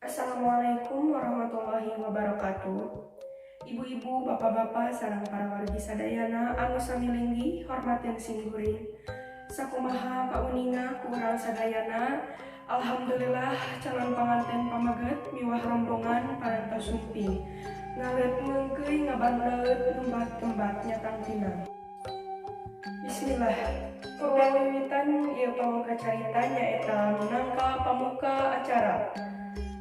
Assalamualaikum warahmatullahi wabarakatuh. Ibu-ibu, bapak-bapak, sareng para wargi sadayana anu sami linggih, hormaten simkuring. Sakumaha kauninga ku urang sadayana, alhamdulillah calon panganten pameget miwah rombongan parantos sumping. Ngaleut ngeungkeuy, ngabandeut, ngembat-kembat nyatangtina. Bismillah. Purwawiwitan ieu pamungka carita nyaeta minangka pamuka acara.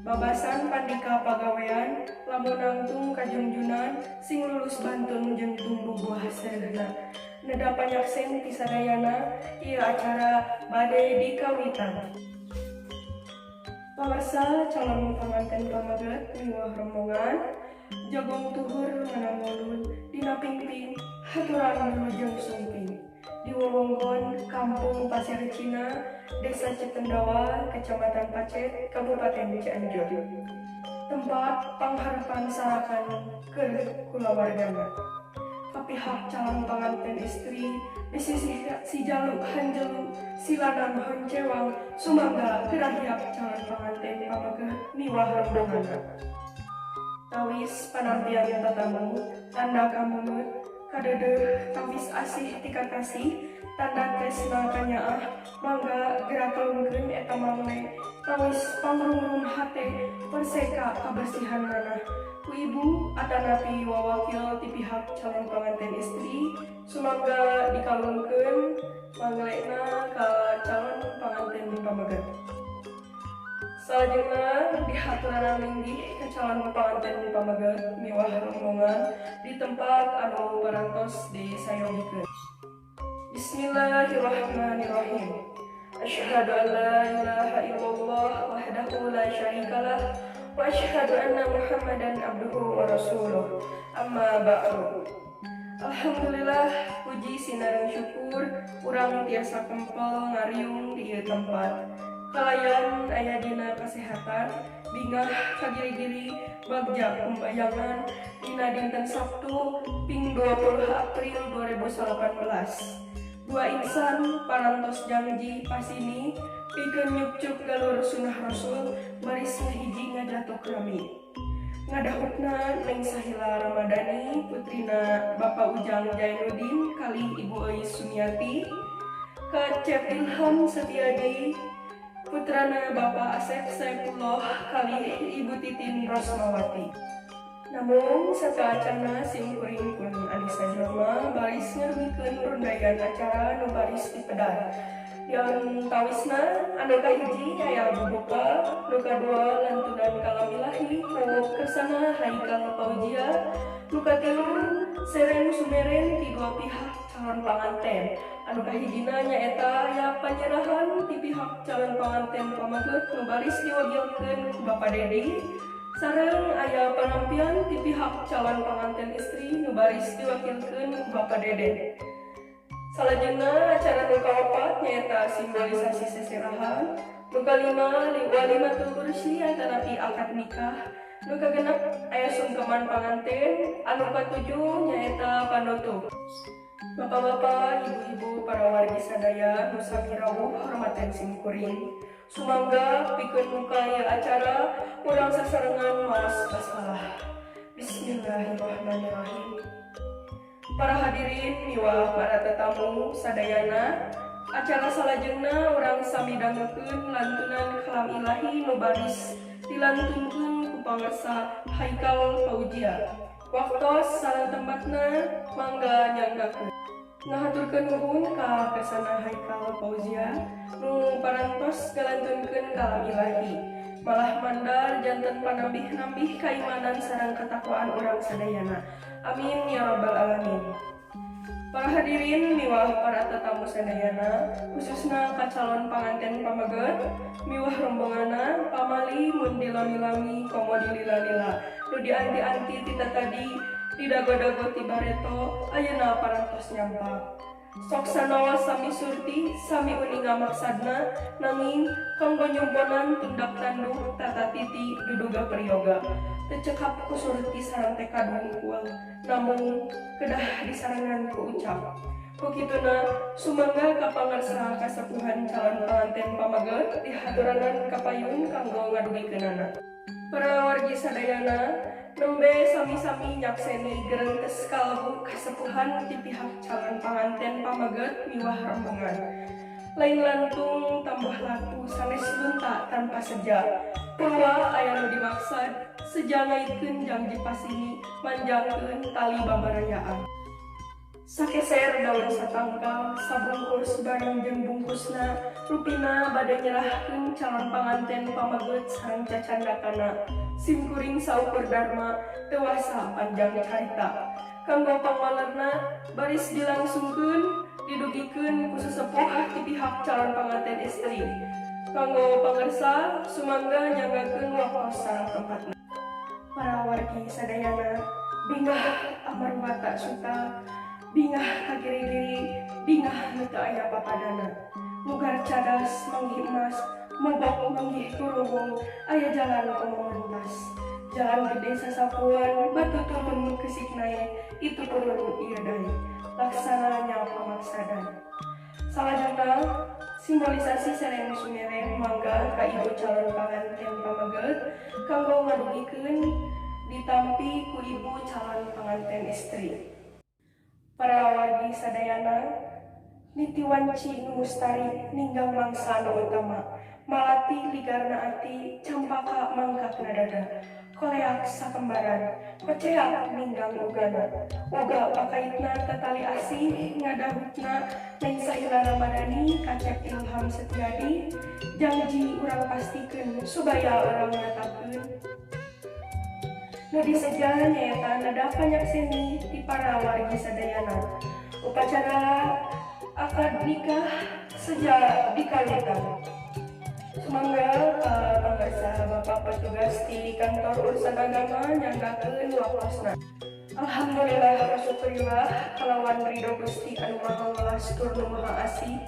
Babasan pandika pagawean, lamun nangtung kajungjunan, sing lulus bantun jeung tumbuh buah seureuhna. Neda panyaksen ti sadayana, ieu acara bade dikawitan. Pangersa calon panganten pameget miwah rombongan, jagong tuhur manangulun dina pingping haturan wilujeng sumping di wewengkon Kampung Pasir Cina, Desa Cipendawa, Kecamatan Pacet, Kabupaten Cianjur. Tempat pangharapan sarakan keur kulawargana. Ka pihak calon panganten istri, bisi si jalu hanjelu, si lanang honcewang, sumangga gerahiap calon panganten pameget miwah rombonganna. Tawis panampian tatamu, tanda kamunut, kadeudeuh tawis asih ti kakasih, tanda tresna kanyaah, mangga geura kalungkeun eta mangle, tawis pangrungrum hate, perseka kabersihan manah. Ku ibu atanapi wawakil ti pihak calon panganten istri, sumangga dikalungkeun manglena ka calon panganten pameget. Salajengna dihaturanan linggih ka calon panganten pameget miwah rombongan di tempat anu parantos disayogikeun. Bismillahirrahmanirrahim. Asyhadu an la ilaha illallah wahdahu la syarikalah wa asyhadu anna Muhammadan abduhu wa rasuluh. Amma ba'du. Alhamdulillah, puji sinareng syukur urang tiasa kempel ngariung di ieu tempat. Kalayan aya dina kasehatan, bingah kagiri-giri, bagja kumbayangan dina dinten Sabtu ping 20 April 2018. Dua insan parantos janji pasini pikeun nyukcruk galur sunah Rasul baris ngahiji ngajatok rami. Ngadahutna Neng Sahila Ramadhani, putrina Bapak Ujang Jainuddin kalih Ibu Euis Sumiati, ka Cep Ilham Setiadi, putrana Bapak Asep Saifullah kalih Ibu Titin Rosmawati. Namun sateuacanna simkuring pun Anissa Jalma baris ngadugikeun rundaian acara nu baris dipedar. Di antawisna anu kahiji aya bubuka, nu kadua lantunan kalam ilahi ku Kersana Haikal Fauzia, nu katilu seren sumeren ti dua pihak calon panganten. Anu kahijina nyaeta aya panyerahan ti pihak calon panganten pameget nu baris diwagilkeun ku Bapak Dedi, sareng aya panampian ti pihak calon panganten istri nu baris diwakilkeun ku Bapak Deden. Salajengna acara nu kaopat nyaeta simbolisasi seserahan, nu kalima walimatul ursi atanapi akad nikah, nu kagenep aya sungkeman panganten, anu katujuh nyaeta panutup. Bapak-bapak, ibu-ibu, para wargi sadaya nu sami rawuh, hormaten simkuring. Sumangga pikeun muka ieu acara urang sasarengan maos basmalah. Bismillahirrahmanirrahim. Para hadirin miwah para tetamu sadayana, acara salajengna urang sami dangukeun lantunan kalam ilahi nu baris dilantunkeun ku pangersa Haikal Fauzia. Waktos sareng tempatna mangga nyanggakeun. Ngahaturkeun nuhun ka Kersana Haikal Fauzia nu parantos ngalantunkeun kalam ilahi. Malah mandar janten panambih-nambih kaimanan sareng ketakwaan urang sadayana. Amin ya rabbal alamin. Para hadirin miwah para tetamu sadayana, khususna ka calon panganten pameget miwah rombonganna, pamali mun dilami-lami komo dilila-lila. Nu dianti-anti ti tatadi, didago-dago ti bareto, ayeuna parantos nyampak. Sok sanaos sami surti, sami uninga maksadna, nanging kanggo nyumponan tundak tanduk tata titi duduga peryoga. Teu cekap ku surti sareng tekad wungkul, namun kedah disarengan ku ucap. Ku kituna sumangga ka pangarsa kasepuhan calon panganten pameget dihaturanan kapayun kanggo ngadugikeunana. Para wargi sadayana nembe sami-sami nyakseni gerentes kalbu kasepuhan ti pihak calon panganten pameget miwah rombongan. Lain lantung tambah laku sanes lunta tanpa seja. Purwa aya nu dimaksad seja ngaitkeun janji pasini manjangkeun tali babarayaan. Sakeser daun satangkal sabungkus bareng jeung bungkusna rupina bade nyerahkeun calon panganten pameget sareng cacandakana. Sim kuring saukur dharma teu wasa panjang carita. Kanggo pangwalerna baris dilangsungkeun didugikeun ku sesepuh ti pihak calon panganten istri. Kanggo pangersa sumangga nyanggakeun waktos sareng tempatna. Para wargi sadayana bingah amarwata suta, bingah ka giri-giri, bingah nu teu aya papadana. Mugar cadas manggih emas, mogok manggih turungung, aya jalan komo mentas. Jalan gede sasapuan, batu turun kesik naik, itu turun ieu deui. Laksana nya pamaksadan. Salajengna simbolisasi sereng sumereng mangga ka ibu calon panganten pameget kanggo ngadugikeun ditampi ku ibu calon panganten istri. Para wargi sadayana niti wanci nu mustari ninggang mangsa nu utama, malati ligarna ati campaka mangkakna dada, koleak sakembaran koceak ninggang ugana, uga pakaitna tatali asih ngadahutna Neng Sahila Ramadhani kacep Ilham Setiadi janji urang pastikeun supaya urang nyatakeun. Nu diseja nyaeta nada panyakseni ti para wargi sadayana. Upacara akad nikah seja dikawitan. Sumangga pangersa Bapak petugas di kantor urusan agama nyanggakeun waktosna. Alhamdulillah wa syukurillah kalawan ridho Gusti anu Maha Welas tur nu Maha Asih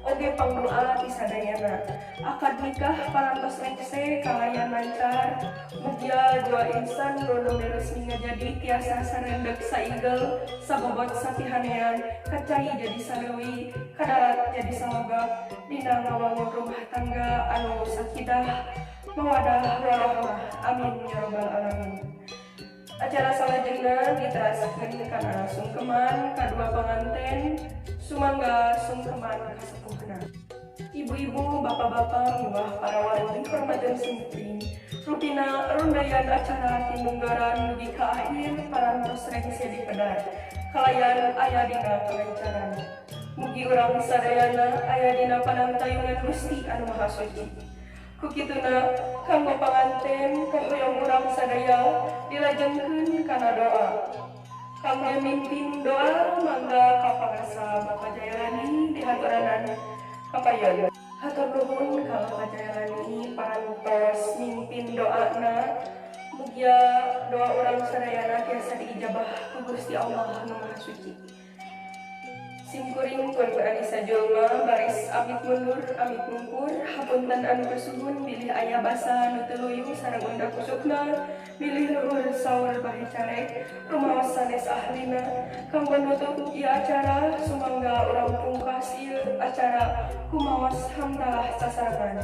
oge pangdoa ti sadayana. Akad nikah parantos rengse kalayan lancar. Mugia dua insan nu nembe resmi ngajadi tiasa sarendek saigel sabobot sapihanean kacai jadi saleuwi kadarat jadi salogak dina ngawangun rumah tangga anu sakinah mawadah warahmah, amin ya robbal alamin. Acara salajengna diteraskeun kana sungkeman kadua panganten sumangga sungkeman kasepuhna. Ibu-ibu, bapak-bapak, miwah para wargi hormateun simkuring. Rupina rundayan acara timunggaran dugi ka akhir parantos rengse dipedar. Kalayan aya dina kalancaran. Mugi urang sadayana aya dina panantayungan Gusti anu Maha Suci. Kukituna kanggo panganten kahoyong urang sadaya dilajengkeun kana doa. Kanggo mimpin doa mangga ka pangarsa Bapak Jayalani dihaturanan kapayon. Hatur nuhun ka Bapak Jayalani parantos mimpin doana. Mugia doa urang sadayana tiasa diijabah ku Gusti Allah nu Maha Suci. Simkuring Kun Anissa Julma baris amit mundur amit mungkur hapunten anu kasuhun bilih aya basa nu teu luyuh sareng unda kusukna bilih luhur saur bahe carek rumaos sanes ahlina kanggo nutup ieu acara sumangga urang pungkas ieu acara kumaos hamdalah sasarengan.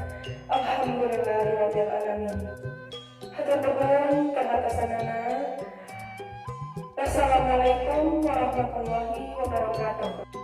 Alhamdulillahirabbil alamin. Hatur nuhun perhatosanana. Wassalamualaikum warahmatullahi wabarakatuh.